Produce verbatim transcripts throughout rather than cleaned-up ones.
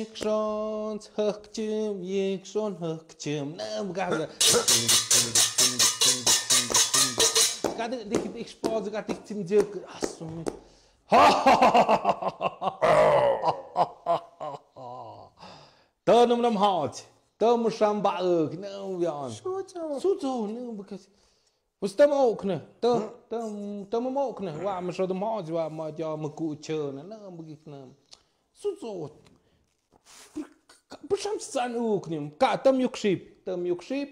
Action, action, action. Nè, baka. Ka dik, dik, dik, sport, ka dik, tim, dik. Asum. Tø num num haj. Tø mu sam ba øk, nè, wian. Suzo. Suzo, nè, baka. Wis tø mokne, tø, tø, tø mokne. Wa ma so tø moj, wa ma ja ma ku chø na, na ma gik na. Suzo. Bisham san ukne. Ka tø mjuk ship, tø mjuk ship.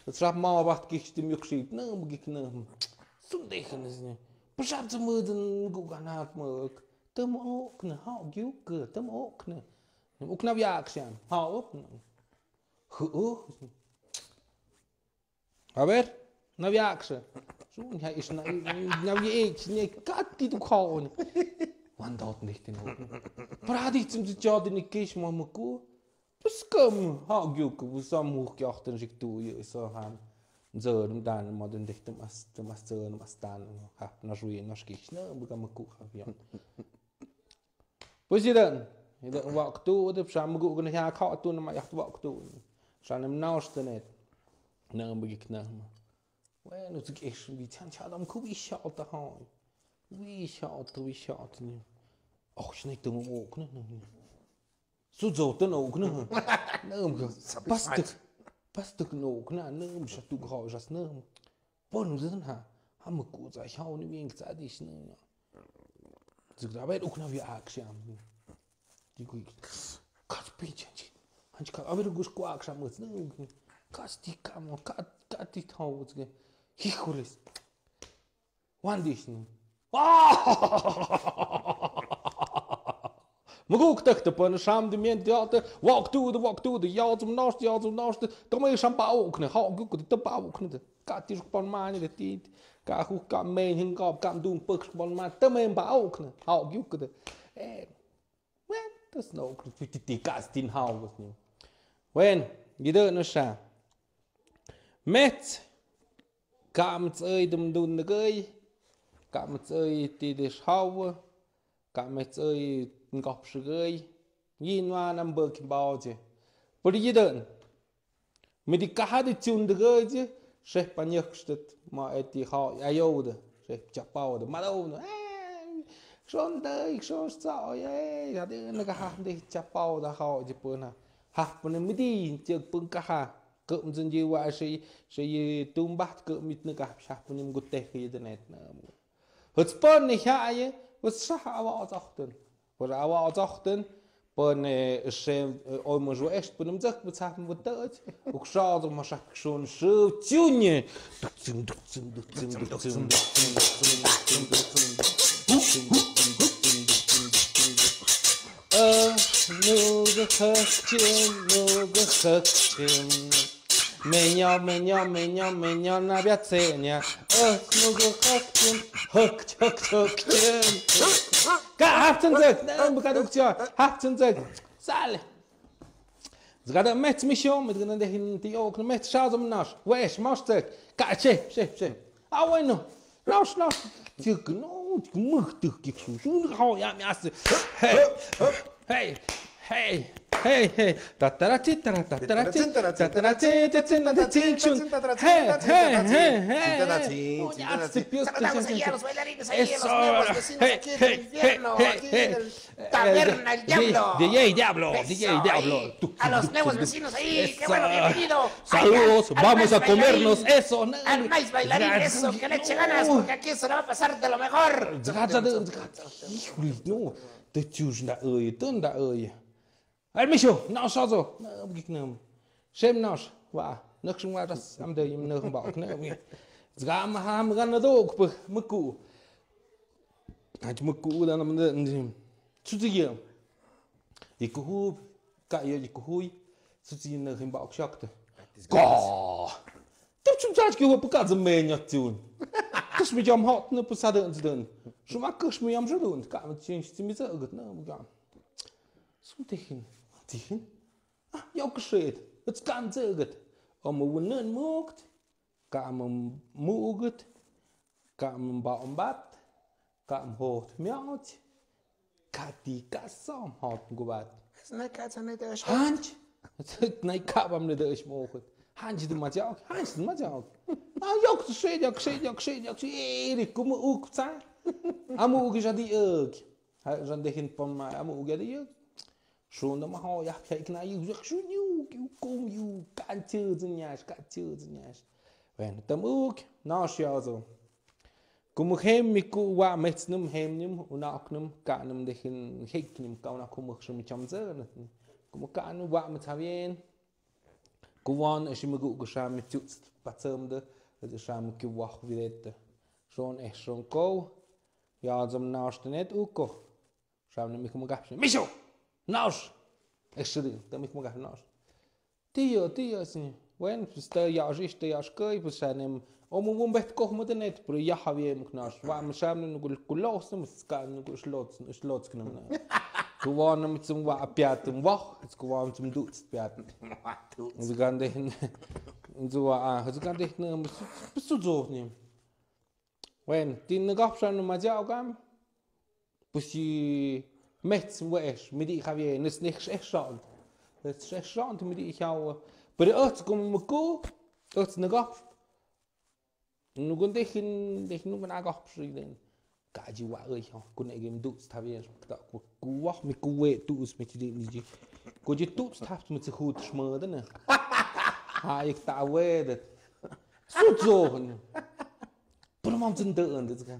Srap ma wat gik tø mjuk ship, na ma gik na. Sunday kan is ne. Bisham sa ma den gu ganat ma. Tø mokne, ha gjuk, tø mokne. Ukna yak sian. Ha ukne. Hu, hu. A ver, na wiakse. Su nya is na, na wiakse, nya kati tu khaw ni. Wan dot nicht in hot. Pradi zum zu jod ni kish ma muku. Pus kam, ha gyuk, bu sam hu kyachten sik tu, ye so han. Zön dan ma den dichtem as, dem as zön as dan. Ha, na shui, na skish, na, bu kam muku, ha, ja. Pus i den, i den wak tu, de psa mugu gna ha kha tu na ma yacht wak tu. Sa nem naus tenet. Na mugu gna ma. Wen, ut ik is, wie tjan tjan dam ku wie schaut da han. Wie schaut, wie schaut ni. Och, is nicht dumm auch, ne? So zo den auch, ne? Ne, passt. Passt no, ne? Ne, ich hab du gehört, das, ne? Pon zin ha, ha ma ku za hau ni wing za di shne. Zuk da bet ukna wi ak sham. Di ku. Kat pin chan chi. Han chi ka aber gus ku ak sham ne. Kat di kam, kat, kat di thau zge. Hikuris. Wan di shne. Ah! Maguk tak te pon sham di mien di ate, wak tu de, wak tu de, ja zum nast, ja zum nast, to me sham ba ok ne, ha guk de, to ba ok ne de. Ka ti pon mani de ti, ka hu ka men hin ka, ka dun pek pon ma, to me ba ok ne, ha guk de. Eh, wen, tas no ok, ti ti ka stin ha ok ne. Wen, gide no sha. Met, ka mtsøy dum dun de gøy, ka mtsøy ti de shawe, ka metsøy ngop shgøy. Yin wan am bøk baoje. Pur yidøn. Mi di kaha di tsun de gøje. Shep pa nyøk stet ma eti ha ayode. Shep chapao de. Malo de. Shon de, shon sa oye. Ya de na kaha de chapao de ha oje puna. Ha puna mi di tjek pun kaha. Køm zin ji wa shi, shi yi tumbat køm mit na kaha. Shep puna mi gute ki de net na. Hut spon ni haye, hut sah awa otochten. Hut awa otochten, pon, eh, she, eh, oi mo jo echt, pon um zak, bezahn mo deit. Uk sha, do ma shak schon shu, tjunje. Dukzim, dukzim, dukzim, dukzim, dukzim. Eh, nu gehökchen, nu gehökchen. Menja, menja, menja, menja, na wiacej, nie? Eh, nu gehökchen. Hökt, hökt, hökchen. Ka, haften zek. Ne, buka dukcja. Haften zek. Sal. Zgada mets mi shom, mit gana de hin ti ok, mets shazom nash. Wesh, mash zek. Ka, che, che, che. Ah, bueno. Nash, nash. Tik, no, tik, muh, tik, tik, su, su, ho, ja, mi as. Hey. Hey. Hey, hey, hey. Tatarachi, tara, tatarachi, tatarachi, tatarachi, tatarachi. Hey, hey, hey, hey. Oye, ah, sí, Dios, Dios, Dios, Dios. Eso. Hey, hey, hey, hey, hey. Taberna El Diablo. D J Diablo, D J Diablo. A los nuevos vecinos ahí, qué bueno, bienvenido. Saludos, vamos a comernos eso. Al nice bailarín, eso, que le eche ganas, porque aquí se la va a pasar de lo mejor. Híjole, no. Te chus na, oye, te na, oye. Al misho, no, so, so. No, gik, no. Shem, no, wa. Nak shung wa das, am de, im, no, ba, no. Zgam, ham, gan, na, do, kpe, muku. Haj muku, da, na, na, na. Suzi, ya. Yikuhu, ka, ya, yikuhu. Suzi, na, him, ba, shakte. Ka. Tip chum chach ki wa puka za me nya tiun. Kush mi jam hot na pusa den den. Shuma kush mi jam jadun. Ka mi chin shi mi za gut na ga. Sum tihin. Tihin. Ah, ya kushet. It's kan za gut. Om wun nan mukt. Ka mi mugut. Ka mi ba ombat. Ka mi hot miaot. Kati ka som hot gubat. Snai ka tsane de shmo. Hanj. Snai ka bam ne de shmo hot. Hanj de ma jaok. Hanj de ma jaok. Ah, yok, shit, yok, shit, yok, shit, yok, shit. Eri, kumu uk tsa. Amu uk jadi uk. Ha, jan de hin pom ma, amu uk jadi uk. Shunda ma ho, ya, ya, ikna uk, uk, shun uk, uk, kum uk, kan chu, zun yash, kan chu, zun yash. Wen, tam uk, na shia zo. Kumu hem mi ku wa metsnum hem nim, una oknum, kanum de hin heknum, ka una kumu shum chamzanum. Kumu kanum wa metsavien. Kuwan eshim gu kusham mi chutst patsam de, esham ki wah viret. Shon eh shon ko. Ya zam nash tenet uko. Sham ne mi kumu gapsh. Misho! Nash! Eshri, te mi kumu gapsh nash. Tío, tío, sí. Bueno, pues te yash, te yash, koi, pues shanem. Omu wum bet koh mo tenet, pero ya había muk nash. Wa mi sham ne nugul kulos, ne muska nugul shlots, shlots knam na. Kuwan ne mutsum wa apiatum wa, kuwan mutsum duts piat. Zgande, zuwa, ah, zgande, ne, su, su zo, ne. Wen, tin na gapshan ma jao gam. Pusi mets wesh, mi di khavie, nes neh sheh shant. Nes sheh shant mi di khaw. Pero ots kum muku, ots na gap. Nugun dehin, dehin nugun a gap shi den. Kaji wa oi ho, kun egim dus thavie, kta ku, ku wah mi ku we dus mi ti di ni ji. Ku ji dus thav mi ti hut shmada na. Ha, ik ta we det. Sut zo. Pero mam zin de, de, de.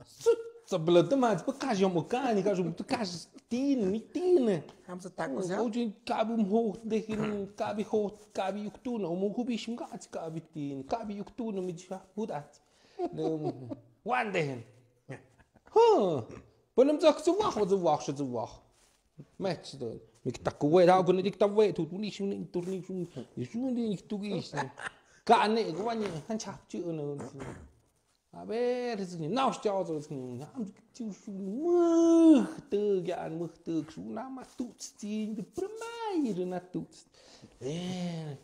Sut, sa bla de ma, pa kaj yom o kaj, ni kaj yom, tu kaj tin, ni tin. Ham sa tacos, ya? O jin kabi mho, de hin, kabi ho, kabi yuk tu, no, mo hubi shim kaj, kabi tin, kabi yuk tu, no, mi jha, hudat. Wan de hin. Huh. Panem zak zu wah, zu wah, zu wah. Match do. Mi ki tak we, da ko ni ki tak we, tu, tu ni shun, tu ni shun, ni shun ni tu gi. Ka ne, ko wan, han chap chi, no. A ver, es que, no, hostia, otro, es que, no, muhtø, ya, muhtø, su, na, ma, tuts, ti, de, primero, na, tuts. Eh,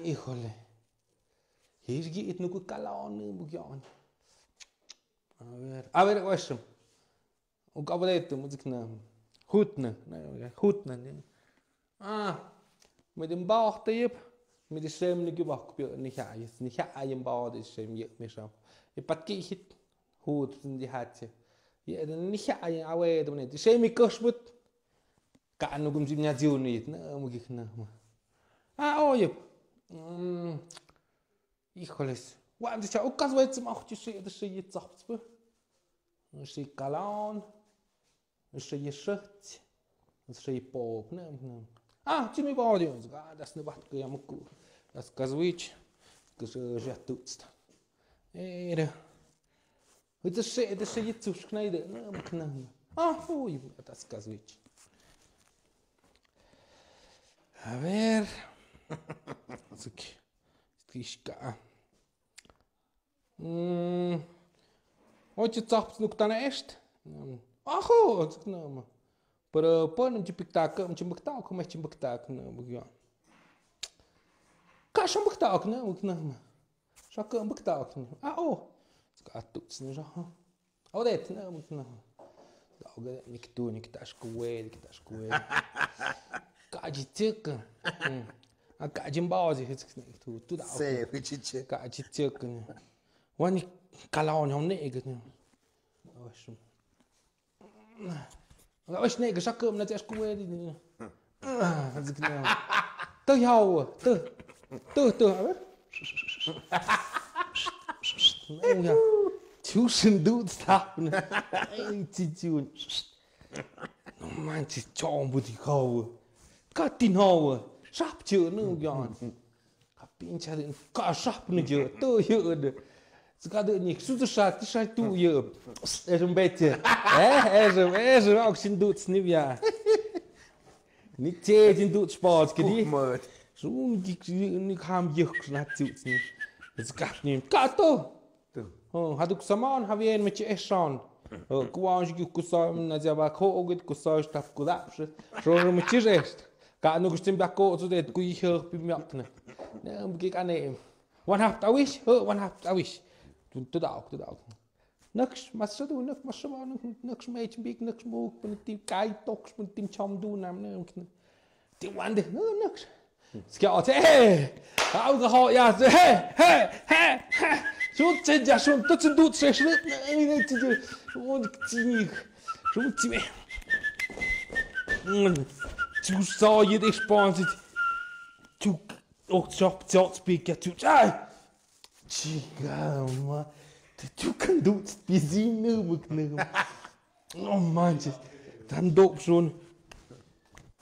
híjole. Hirgi, it, no, ku, kala, on, bu, ya, on. A ver, a ver, question. Uk abretu, muzik na. Hutna, na, hutna, ne. Ah, mi di mbahte yip, mi di shem ni gibak pio, ni ha, ni ha, yim bah di shem yip, mi sham. Ipat ki hit, hut, di hatse. Ye, ni ha, yim awe, di shem mi kushbut. Ka anu gum jim nya jiu ni, na, muzik na, ma. Ah, oh, yip. Mm. Híjoles. Wa, de cha, ukas wet, ma, chi, chi, chi, tsap, tsap. Chi, kalon. Chi, shit. Chi, pop, ne, ne. Ah, chi, mi, ba, di, ah, das, ne, bat, ke, ya, muku. Das, kaswich. Ke, chi, ja, tutst. Ere. Hu, das, chi, das, chi, tsush, kneide, ne, muk, ne. Ah, hu, das, kaswich. A ver. Sik. Tishka. Mm. Ochi tsap nuk tana est. Mm. Aho, tsuk nama. Pero pon mchi piktak, mchi piktak, mchi piktak, na, ya. Kasha piktak, na, nama. Shaka piktak, na. Ah, oh. Tsuk atuts, na, ha. Odet, na, na. Oke, ni ki tu, ni ki ta shkuwe, ni ki ta shkuwe. Ka ji tsik. Hmm. A ka ji mbao ji, tu, tu da. Se, wi chi chi. Ka ji tsik. Wani ka lao ni hong ne, ke ni. Osh. Osh ne, ke shak na ji shkuwe di. Tø yau, tø. Tø, tø, a ver. Tø ya. Tusind du stap. Ei, ti ti. Nå, man, ti chong bu ti kau. Ka tin hau. Sap ti nu ya. Ka pin cha din. Ka sap ni je. Tø yau de. Ska de ni su sa ti sa tu yau. Er en beetje. Eh, er, er, ok sin du sniv ya. Ni te din du spot, ke di. Møt. Su ni, ni kam yuk na tu sniv. Ska ni. Ka to. Ho, haduk saman havien me che esan. Ho, kuan shi ku sa na ja ba ko ogit ku sa stap ku dap. So me chi rest. Ka nu ku stim ba ko so det ku yi ho pi mi akne. Ne, um ki ka ne. One half a wish. Ho, one half a wish. Tu, tu da, tu da. Naks, mas sa du, naks, mas sa ba, naks, naks, me chi big, naks, mo, pun ti kai toks, pun tim cham du nam ne. Ti wan de, naks. Ska, he! Au ga ho ya, he, he, he, he. Su tse ja su, tu tse du tse su. Ni, ni, tse, tse. Su, tse, ni. Su, tse, me. Mm. Su, sa, ye, de, sponsor. Su, ok, chop, chop, speak, ya, su. Ai! Chingama. Te tukan du, busy nu, muk nu. No manches. Tan dok son.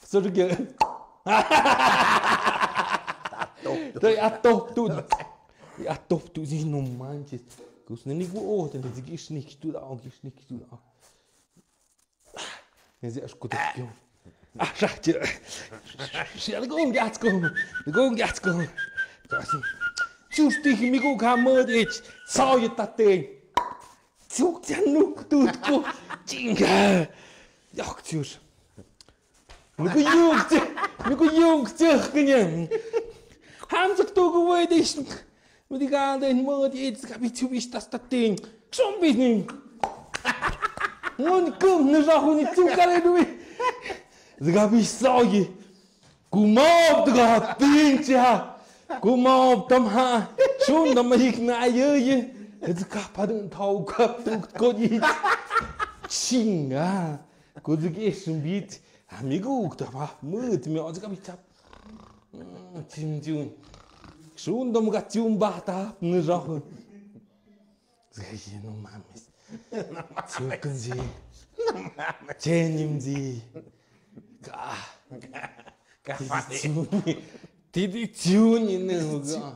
Sorry, ke. Te atop tu. Atop tu, si, no manches. Kus ni ku o, te ni ki snik tu da, ki snik tu da. Nezi ashkutik yo. Ah, sa, chi. Si, algo un gatsko. Algo un gatsko. Kasi. Justi mi ku ka mød ich. Sa, ye, tate. Juk, ja, nuk, tut, ku. Chinga. Yok, jus. Mi ku yung, chi. Mi ku yung, chi, kanya. Ham, sak, tu, ku, wai, dis. Mudi ka den mo di, it's ka bi chu bi sta sta ting. Som bi ni. Mon kum ni ra hu ni chu ka le du. Zga bi so yi. Ku mo du ga ting cha. Ku mo tam ha. Shun da ma hik na ye ye. Zga pa den tau ka tu ko yi. Chinga. Ku zgi shun bi. Amigo, ta ma. Mu ti mi o zga bi cha. Mm, chim chim. Shun dom ga chum ba ta, ni ro. Zai, no mames. Chukun ji. Chenim ji. Ka. Ka. Tidi chun ni ne ga.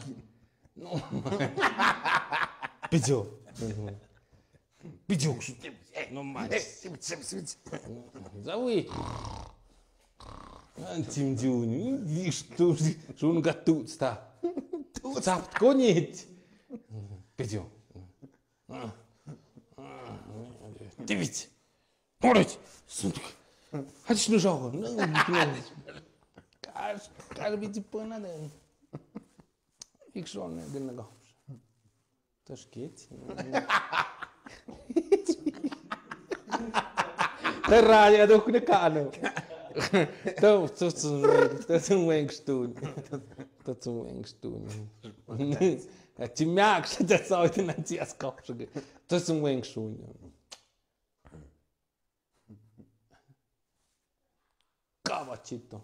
No mames. Pijo. Pijo. No manches. Zawi. An chim ju ni, di stu, sun ga tu sta. Tu sta konit. Pijo. Divit. Horit. Sun. Hadi shnu shaw. Kar, kar bi ti pona de. Ik son ne, den ga. Tøskit. Tø raja dok ne kano. Tø, tø, tø, tø, tø, weng stun. Tø, tø, weng stun. Ti miak, sa, tø, sa, tø, na, ti, askap, sa, tø, weng stun. Ka ba chito.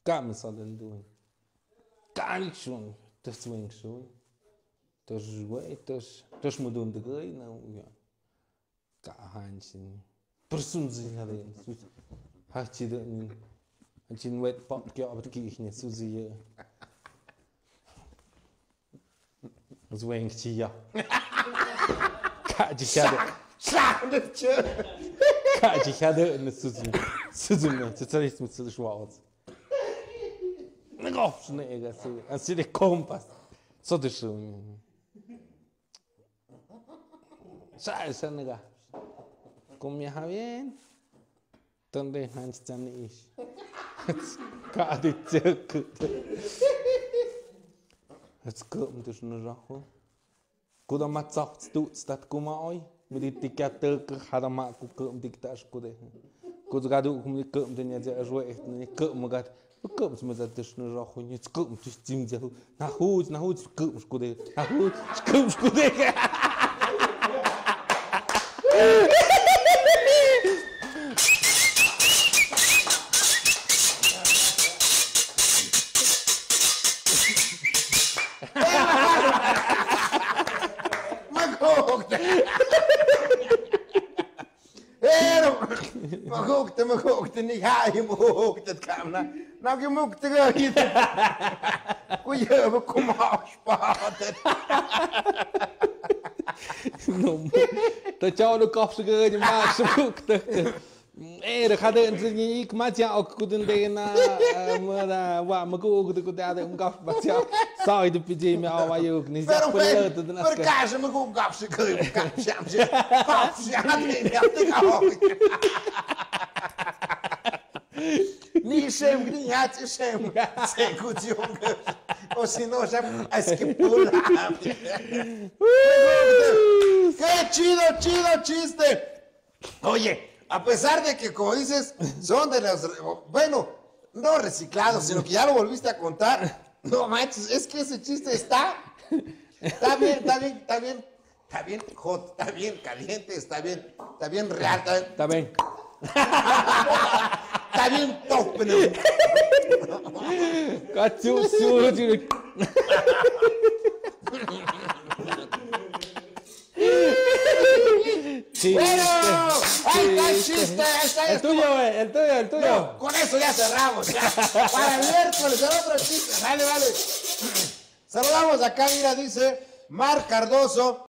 Ka mi sa den duin. Ka ni shun. Tø swing shun. Tø wei, tø, tø mudun de gøy na ya. Ka han sin. Person sin ha den. Ha chi den. Ha chin wet pop ke abat ki ne suzi ye. Zweng chi ya. Ka ji sha de. Sha de che. Ka ji sha de ne suzu. Suzu ne, tse tsari smu tse shwa ot. Ne go, ne ga su. An si de kompas. So de su. Sa, sa ne ga. Kom ya ha bien. Tønde han chan ish. Ka di tsøk. Ats køm tus na raho. Kuda ma tsaf stu stat kuma oi. Midi tikia tøk hada ma ku kum dik tash kude. Kuz gadu kum kum de nya ja rue ni kum gat. Kum sma za tish no ro hu ni kum tish jim ja hu. Na hu, na hu kum kude. Na hu kum kude. Magukte. Ero. Magukte, magukte, ni hai magukte kamna. Na ki mukte ga hite. Ku ye ba kuma spate. No. Ta chao lo kofse ga ni ma sukte. Eh, re khade ni ik ma cha ok kudin de na, eh, ma da wa ma ku ok de ku da de um gaf ba cha. Sa i de piji me awa yok ni. Pero sa pula de na. Per caso me ku gaf se ku gaf sham se. Gaf sham de ya te ka ok. Ni sem ni ya te sem. Se ku ti ok. O si no, ya es que pula. Qué chido, chido chiste. Oye, a pesar de que, como dices, son de los, re-, bueno, no reciclados, sino que ya lo volviste a contar. No manches, es que ese chiste está, está bien, está bien, está bien, está bien hot, está bien caliente, está bien, está bien real, está bien. Está bien. Está bien top, ¿no? Katsu, su, su. Chiste, bueno, ahí está el chiste, ahí está. El tuyo, güey, el tuyo, el tuyo. No, con eso ya cerramos, ya. Para el miércoles, el otro chiste. Vale, vale. Saludamos acá, mira, dice Mar Cardoso.